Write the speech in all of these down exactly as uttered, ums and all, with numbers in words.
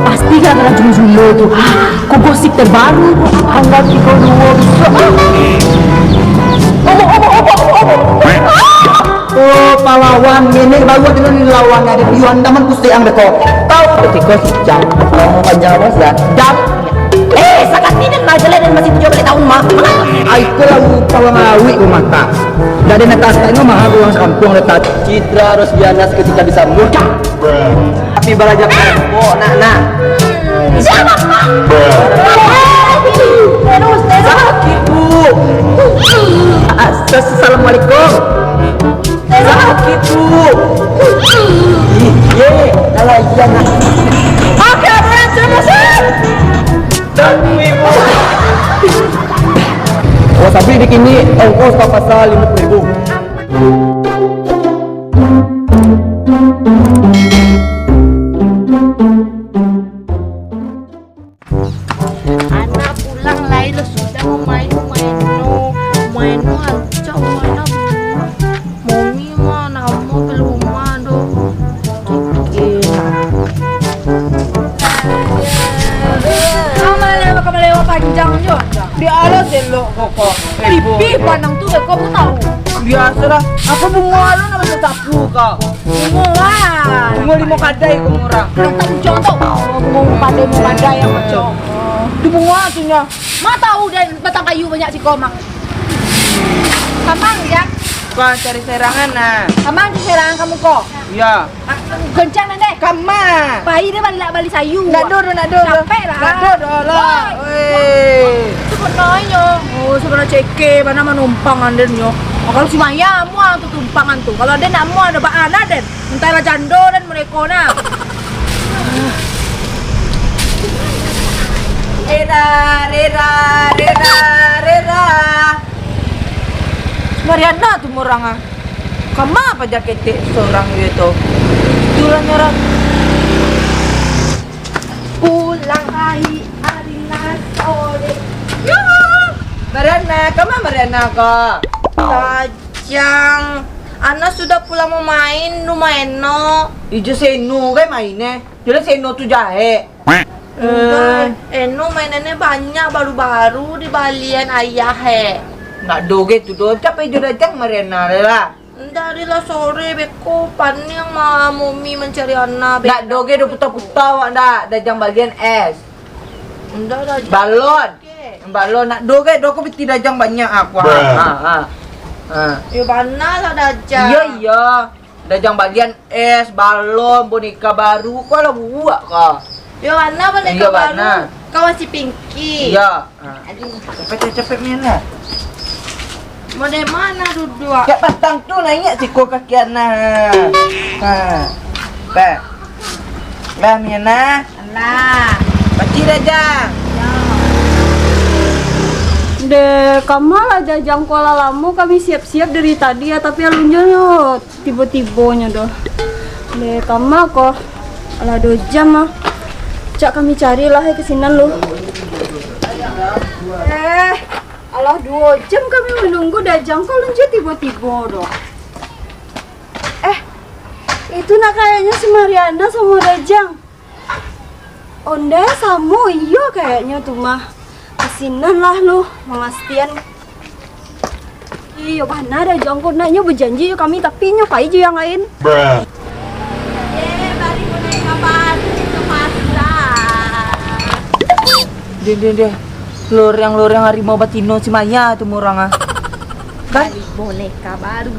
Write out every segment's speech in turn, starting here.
Pasti gara-gara Julo-Julo tu. Ko gosip terbaru ko. Angga tigo duo bisa. Obo, obo, obo, obo, obo. Oh, pahlawan, nenek baru ado nan dilawan, ado di handaman pusing ang deko. Kau ketika sijam. Kamu panjang apa sih? Jam. Eh, sakati den mah jelek den masih tujuah baleh tahun mah. Ai, ko lah pahlawan awik ko mata. Ndak ado nan kasanyo mahal urang sakampuang dah tadi. Citra Rosdiana seketika disambut. Tapi balaja kelompok nak, nak. Siapa, Pak? Terus, terus. Sakit, Bu. As-, assalamualaikum. Sakit, Bu. Ih, ye, kalau iya, nak. Oke, Pak, terima kasih. Dan Ibu. Oh, sampai di kini ongkos ka pasar lima puluh ribu. Anak pulang lai lo sudah, main-main no, main no ancak, mana momi mah namo ka rumah do. Kike. Kamalewa, kamalewa panjang jo. Di alas elok koko. Pipih panang tu beko pun tahu. Biasolah. Apa bungo lo nak baca sapu kau? Bungo lah. Bungo limo kadai ko murah. Nak tak bujang tu. Bungo limo kadai, limo kadai yang macam. Tu bungo tu nyo. Ma tahu dia batang kayu banyak siko mah. Kamang ya. Kau cari serangan nah. Kamang cari serangan kamu ko. Ya. Ah, kencang nan deh. Kama. Pai dia bali, bali sayu. Ndak do, do, ndak do, do. Capek lah. Ndak do, do lah. Oi. Oi. Sebenarnyo. Oh, sebenarnyo ceke, mana manumpang anden nyo. Oh, kalau si Maya, amuah tu tumpangan tu. Kalau anden nak amuah, ada baan aden. Entahlah jando dan mereka nah. Rera, rera, rera, rera. Mariana tu murang ah. Kama paja ketek sorang je tu. Itulah nyo urang. Pulang ari, ari nan sore. Yuhu! Mariana, kama Mariana ko? Tajang. Ana sudah pulang mamain, rumah Eno. Ijo si Eno gai main eh. Jelas Eno tu jahek. Udah, Eno mainannyo banyak, baru-baru dibalian ayah eh. Nak do ge tu do, capai jo dajang Mariana lah. Ndak, ari lah sore beko, paniang mah Momi mancari Ana beko. Ndak doh ge, do puta-puta awak ndak, dajang balian es. Ndak, dajang. Balon. Oke. Balon, ndak doh ge, do ko piti dajang banyak aku. Ha, ha, ha. Yo bana lah dajang. Iyo, iyo. Dajang balian es, balon, boneka baru, ko lah buak ka. Yo bana boneka baru. Iyo, bana. Ka masih Pinky. Iyo. Ha. Aduh. Capek, capek, capek, Miana. Model mana duduak? Cak patang tu naiak siko kaki Ana. Ha. Bah. Bah, Miana. Alah. Pacik dah, Jang. Deh, kama lah, Jajang, ko lah lamo kami siap-siap dari tadi ya, tapi alun jo nyo. Tibo-tibo nyo doh. Deh, kama ko. Alah, duo jam ah. Cak kami cari lah, eh, ka sinan lu. Eh, alah, duo jam kami manunggu Dajang ko, alun jo tibo-tibo doh. Eh, itu nak kayaknyo si Mariana samo Dajang. Ondeh, samo iyo kayaknyo tu mah. Ka sinan lah lu, mamastian. Iyo, bana Dajang ko, nak nyo bajanji jo kami, tapi nyo pai jo yang lain. Bruh. Deh, bali boneka baru ka pasar. Deh, deh, deh. Loreng-loreng harimau batino si Maya tu murang ah. Kan? Bali boneka baru.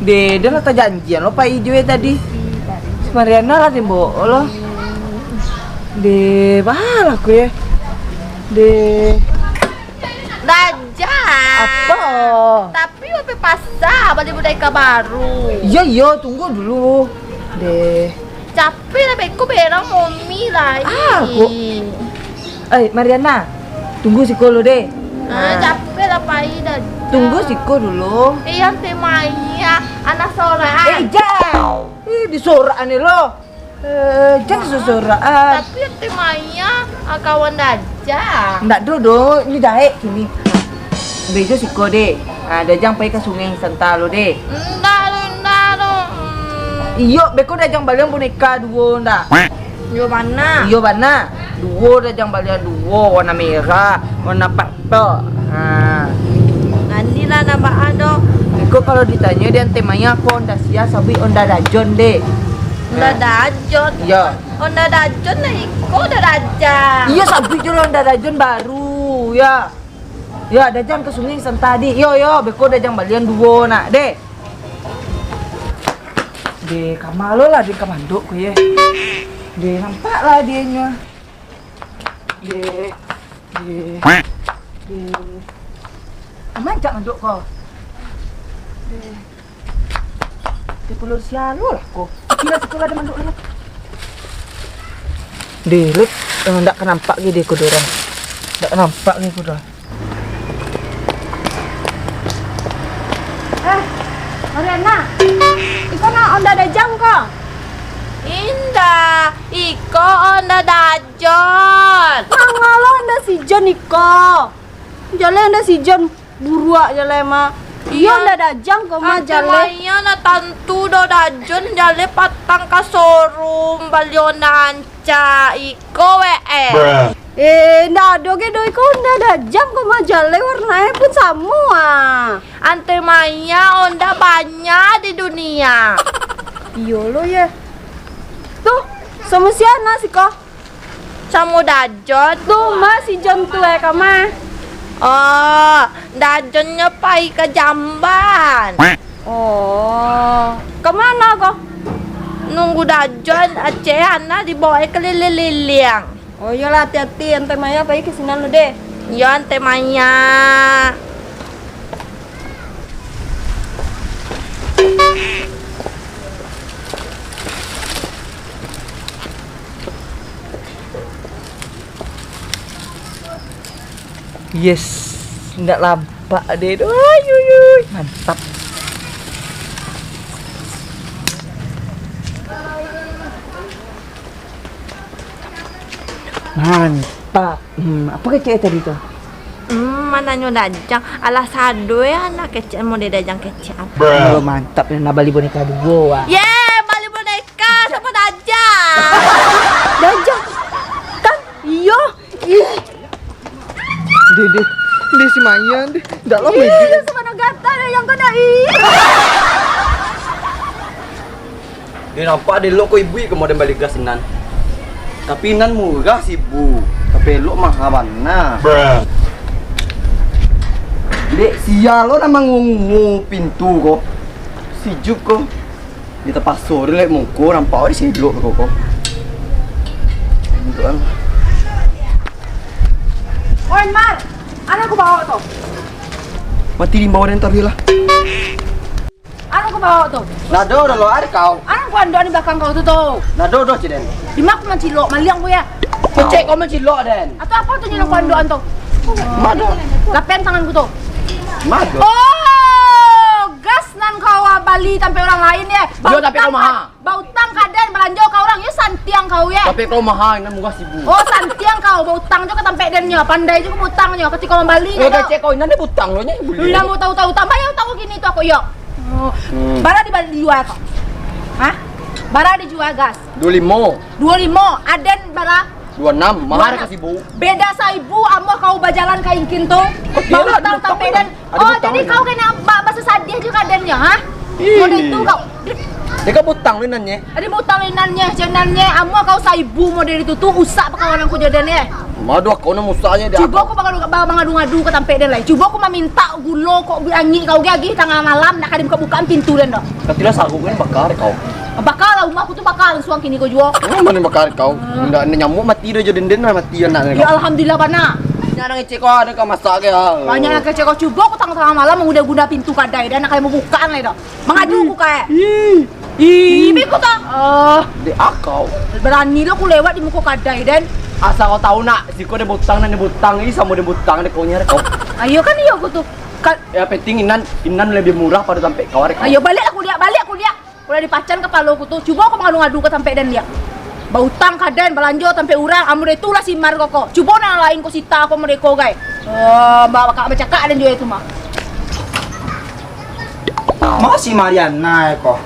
Deh, deh lah tajanjian lo pai jo tadi. Ih, baru. Si Mariana lah den bao lo. Deh, balah ku ye. Deh. Dajang. Apo? Tapi wak pai pasar bali boneka baru. Iyo, iyo, tunggu dulu. Deh. Capek lah beko, berang Momi lai. Ah, aku. Eh, Mariana, tunggu siko lu deh. Ah, capek lah pai Dajang. Tunggu siko dulu. Eh, yang temanya anak sorangan. Eh, Jang. Eh, disorak ni lo. Eh, jan sosorak ah. Tapi ente Maya, ah, kawan Dajang. Ndak do, do, ini daek kini. Bejo siko deh. Ah, Dajang pai ka sungai santa lo deh. Ndak lo, Iyo, beko Dajang balian boneka duo ndak? Iyo bana. Iyo bana. Duo Dajang balian duo, warna merah, warna purple. Ha. Nanti lah nampak ado. Iko kalau ditanyo di Ante Maya, ko onda sia sabuik onda Dajon deh. Onda Dajon? Iyo. Onda Dajon lah iko, onda Dajang. Iyo, sabuik jo lah onda Dajon baru, ya. Ya, Dajang ka sungai santa di. Yo, yo, beko Dajang balian duo nak deh. Deh, kama lo lah di kamandok ko ye. Deh, nampak lah dia nyo. Deh, deh, deh. Aman cak mandok ko. Deh. Di pulau sialo lah ko. Kira siko lah ada mandok lah. Deh, Lek, eh, ndak ka nampak ge deh ko dorang. Ndak ka nampak ge ko dorang. Eh, Mariana, iko nak onda Dajang ko? Indak, iko onda Dajon. Mangalo onda si Jon iko? Jaleh onda si Jon buruak jaleh mah. Iyo, iyo, onda Dajang ko mah jaleh. Maya nak tantu do Dajon jaleh patang ka showroom bali onda rancak iko we eh. Eh, ndak ado ge do iko onda Dajang ko mah jaleh, warnanyo pun samo ah. Ante Maya onda banyak di dunia. Iyo lo ye. Tuh, samo sia nak siko? Samo Dajon. Tuh mah si Jon tu eh kama. Oh, Dajonnyo pai ka jamban. Oh, ka mano ko? Nunggu Dajon, Aceh Ana dibawa keliling-liling. Oh iyolah, hati-hati, Ante Maya pai ka sinan lu deh. Iyo, Ante Maya. Yes, ndak lampak deh tu. Ayuyuy, mantap. Mantap. Hmm, apo kecek tadi tu? Hmm, mananyo Dajang. Alah sado ya anak kecek model Dajang kecek. Oh, mantap ni, nak bali boneka duo ah. Ye, bali boneka samo Dajang. Dajang. Kan? Iyo. Ih. Deh, deh. Deh, si Mayan, deh. Ndak lamo, ih, deh. Iyo, samo Nagata deh yang kena, ih. Deh, nampak deh, lo ko ibu iko model bali gas inan. Tapi inan murah sih, Bu. Tapi elok maha bana. Dek, sia lo nan mangungu pintu ko. Si Jup ko. Dia tapaso dek muko nampak di sidok tu koko. Oi, Mar, anu aku bawa tu. Mati di bawah dan taruh lah. Anu aku bawa tu. Nado dah lo ada kau. Anu aku andok di belakang kau tu tu. Nado dah ciden. Di mak mancilok maliang ku ya. Kecek kau mancilok den. Atau apa tu nyilok ku andok tu? Mado. Lapen tangan ku tu. Mado. Oh, gas nan kau bali tampek urang lain ye. Yo, tampek kau maha. Bautang ka den, balanjo ka urang, yo santiang kau ye. Tampek kau maha, inan murah sibu. Oh, santiang kau, bautang jo ka tampek den nyo, pandai jo ka bautang nyo, katiko mambali. Eh, kecek kau, inan ni butang lo, nyo buli. Inan mau tahu-tahu, tambah yo tahu kini tu aku yo. Oh. Hmm. Bara di, dijua kau? Hah? Bara dijua gas? Duo limo. Duo limo, aden bara? Duo anam, mahar ka sibu. Beda saibu, amuah kau bajalan ka ingkin tu. Bautang tampek den. Oh, jadi kau kena ba-, basasadiah jo ka den nyo, ha? Ih. Model itu kau. Dek ka butang lu inan nye. Ada butang lu inan nye, je inan nye. Amuah kau saibu model itu tu, usak pakawanan ku jo den ye. Mado kau nan usah nye, dek. Cubo aku mangadu-, ba-, mangadu-ngadu ka tampek den lai. Cubo aku maminta gulo kok bi angik kau ge agih tangah malam, nak ka dibuka-bukaan pintu den doh. Katilah sarukan bakar kau. Bakar lah, rumah aku tu bakar langsuang kini ko juo. Mano bakar kau? Hmm. Ndak, ndak nyamuk mati doh jo den-den lah, mati anak ni. Ya, alhamdulillah bana. Banyak urang ngecek kau, ado kau masak ke, ah? Banyak urang ngecek kau, cubo aku tangah-tangah malam mangguno-guno pintu kadai, dan nak kalian mambukaan lai doh. Mangadu aku kayak. Ih. Ih, beko tak? Ah. Dek akau. Barani lo aku lewat di muko kadai, den. Asal kau tahu nak, siko den butang, nan den butang, ih, samo den butang, dek kau nyari kau. Ayo kan iyo aku tu. Ka- Ya, penting inan, inan lebih murah pado tampek kau, dek kau. Ayo, baliak aku liak, baliak aku liak. Ulah dipacan kapalo ku tu. Cubo aku mangadu-ngadu ka tampek den liak. Bautang ka den, balanjo tampek urang, amun itu lah si Mar koko. Cubo nan lain ko sita ko mereko gai. Eh, ba-, bakak bacakak den juo itu mah. Masih Mariana ko.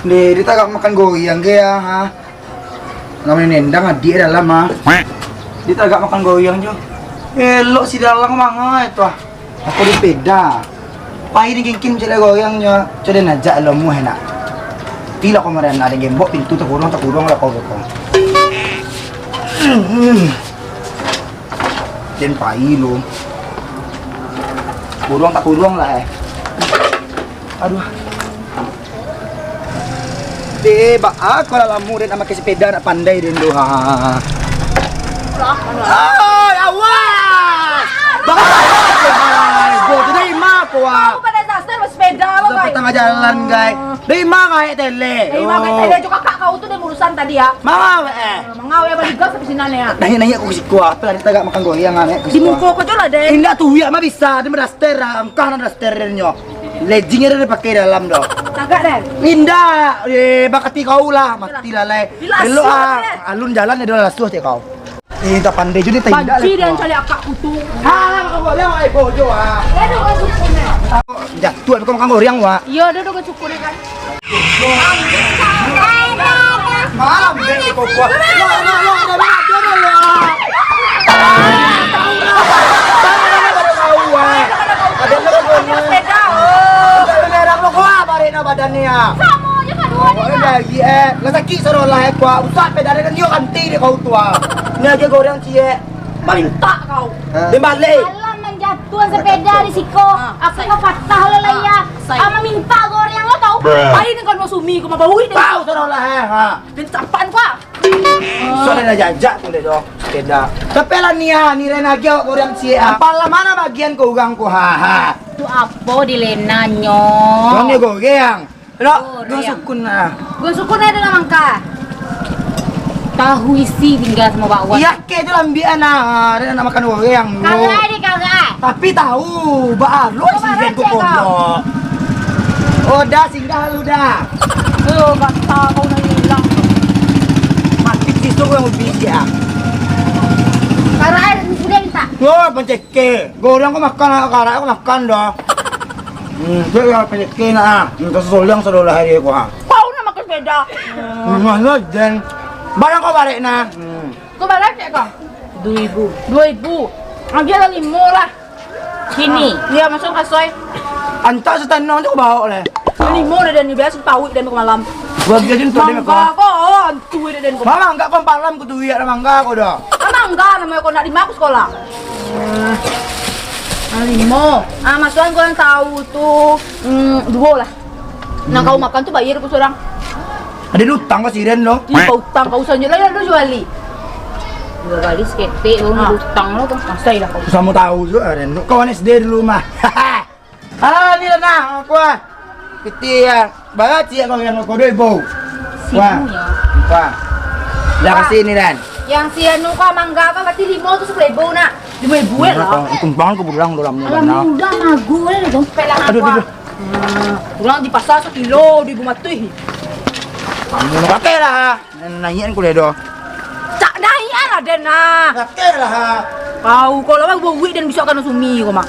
Deh, dia tagak makan goyang ke ya, ha? Namonyo nendang adiak dalam, ha? Dia tagak makan goyang jo. Elok si dalang mangai tu, ah. Aku di peda. Pai di kingkin cek goyang nyo, cek den ajak lomuh enak. Tilo kau marana den gembok pintu takurung, takurung lah kau kau. Den pai lu. Kurung takurung lah, eh. Aduh. Deh, baa kau lah lamo den nak makai sepeda, nak pandai den tu, ha. Ai, awas! Baa kau, hai? Kau tu dari ma kau, ah? Kau pada dasar bersepeda lo, Sudah guys. Patangah jalan, guys. Dari ma kau, eh, tele? Dari ma kau, Oh. tele? Juga kak kau tu dia urusan tadi, ya. Mama, eh. Mangawai balik gas tapi sinan, ya. Naiak-naiak kau ke siko, apa lah, dia tagak makan goyang, ah, naiak kau ke Di siko. muka kau tu lah, Den. Indak tu, ya, mah bisa, dia madaster, ah. Angkah nak daster, den, nyo. Legging ada dipakai dalam doh. Tagak, Den. Indak, eh, bakati kau lah, mati lah, lai. Bila Elok, asuh, ah, Den. alun jalan dia dah lasuh cek kau. Eh, tak pandai juga, tak indak Banci lah, den kau. cari akak putu. Ha, kau boleh, ai, bojo, ah. Ya, dah, kau suku ni. Jatuh, aku makan goyang, Wak. Iya, dah, dah, kau suku ni, kan. Malam, dek, kau kuat. Lo, lo, lo, lo, lo, lo, lo. Tahu lah. Tahu lah, tahu lah. Ada lo, lo, lo. Sepeda, oh. Ada lo, lo, lo, lo, badan ni, ya. Sama je, Kak, dua ni, Oh, Kak. iya, iya. Lah sakit sadolah, eh, kuat. Usah sepeda dia kan, dia kanti dia kau tu, ah. Ni aja goyang, ciek. Malintak kau. Hah? Dia balik. Alam manjatuhan sepeda di siko. Ah, Aku sai. kau patah lo lah, Ah, ya. sai. Ah, maminta goyang lo tau. Bruh. Pai ni kau mau sumi, kau mau bawi deh. Tahu sadolah, eh, ha. Dan capan kau, ah. Soalnya dah jajak tu deh doh, sepeda. Tapi lah ni, ah, ni lain lagi awak goyang ciek, ah. Apalah mana bagian kau urang kau, ha, ha. Tu apo di lenanyo? Kau ni goyang. Dok, Goyang. dua sukun, ah. Dua sukun ada lah mangka. Tahu isi tinggal sama bakwan. Iya, ke tu lah ambiak, ah. Ada nak makan goyang dulu. Kagak deh, kagak. Tapi tahu, baa lo Kau isi marah yang kau ciek kau. pondok. Oh, dah, singgah lu dah. Lo, kata kau nak hilang. Mati situ kau yang ubi siak. Karai, sudah minta. Wah, pancake. Goyang kau makan, karai kau makan dah. Hmm, tu yang pancake nak, ah. Minta sosoliang sadolah hari aku, ha. Kau nak makan sepeda. Mana, Den? Barang kau balik, nah. Hmm. Kau balik cek kau? Dua ribu. Dua ribu. Ambil lah limo lah. Kini? Iya, masuk kasoi. Antak setanong tu kau bawa lah. Limo dah dan biasa pawik dan ke malam. Gua aja jin tu, Den, Mangga kau. kau, oh, antu dah dan kau. Mama, enggak kau palam ku tu, iya, mangga kau dah. Ah, mangga namanya kau nak di mana aku sekolah? Ah, limo. Ah, masukan kau yang tahu tu, mm, duo lah. Nang kau makan tu bayar aku surang. Ada utang kau siren lo. Ih, kau utang kau sanjut lah, lu juali. Dua kali seketek, lu Ah. utang lo tu. Asai lah kau. Sama tahu juga, Den. Kawan S D dulu mah. Ah, ni lah nah, aku ah. Piti ya. Barat sih kau yang kau doi bau. Wah. Sini ya. Wah. Dah Wah. kasih ni, Den. Yang si anu kau mangga apa berarti limo tu sepuluh ribu nak. Limo ribu eh lah. Kau tumpang ke bulang dalam ni, Alam nah. muda magu eh tu. Aduh, aduh, aduh. Hmm, pulang di pasar sekilo di Bumatuih. Kamu nak pakai lah. Naiak ni kuliah doh. Cak naiak lah, Den, ah. Pakai lah, ha. Kau, kalau abang buik dan bisa kena sumi kau, Mak.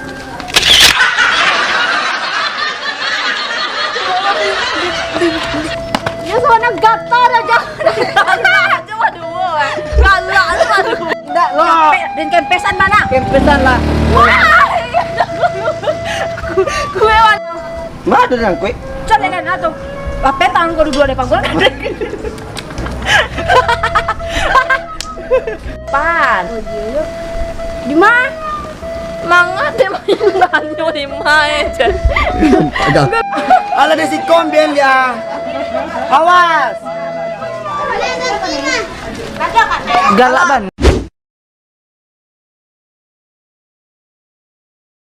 Dia sana gatal dah, jangan. Galak je, waduh. Galak je, waduh. Ndak, lo. Kempes, dan kempesan mana? Kempesan lah. Wah, iya, aku. Kue, kue, wan. Ma ado nangkuik? Cok, nenek, nah, tu. Lah, petang kau duduk depan gua. Pan. Oh, iya, iya. Di ma? Manga dek main banyu di ma, eh, Jan? Alah, di sikom, Bian, ya. Awas. Galak, Pan.